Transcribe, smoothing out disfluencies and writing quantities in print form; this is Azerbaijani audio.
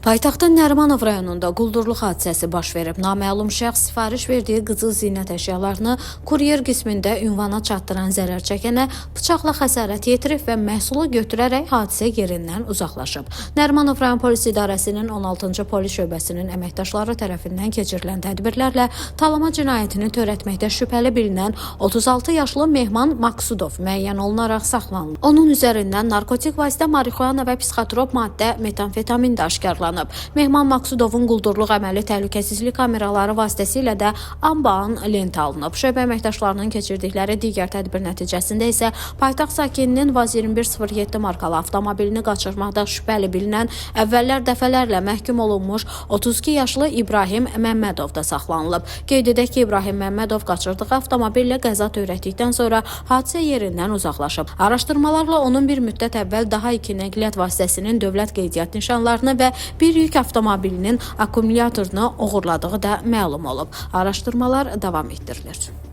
Paytaxtın Nərimanov rayonunda quldurluq hadisəsi baş verib. Naməlum şəxs sifariş verdiyi qızıl zinət əşyalarını kuryer qismində ünvana çatdıran zərər çəkənə bıçaqla xəsarət yetirib və məhsulu götürərək hadisə yerindən uzaqlaşıb. Nərimanov rayon polis idarəsinin 16-cı polis şöbəsinin əməkdaşları tərəfindən keçirilən tədbirlərlə talama cinayətini törətməkdə şübhəli bilinən 36 yaşlı Mehman Maksudov müəyyən olunaraq saxlanılıb. Onun üzərindən narkotik vasitə marixuana və psixotrop maddə metamfetamin də aşkarlanıb. Mehman Maksudovun quldurluq əməli təhlükəsizlik kameraları vasitəsilə də anbaan lentə alınıb. Şöbə əməkdaşlarının keçirdikləri digər tədbir nəticəsində isə paytaxt sakininin VAZ 2107 markalı avtomobilini qaçırmaqda şübhəli bilinən, əvvəllər dəfələrlə məhkum olunmuş 32 yaşlı İbrahim Məmmədov da saxlanılıb. Qeyd edək ki, İbrahim Məmmədov qaçırdığı avtomobillə qəza törətdikdən sonra hadisə yerindən uzaqlaşıb. Araşdırmalarla onun bir müddət əvvəl daha iki nəqliyyat vasitəsinin dövlət qeydiyyat nişanlarını və bir yük avtomobilinin akkumulyatorunu oğurladığı da məlum olub. Araşdırmalar davam etdirilir.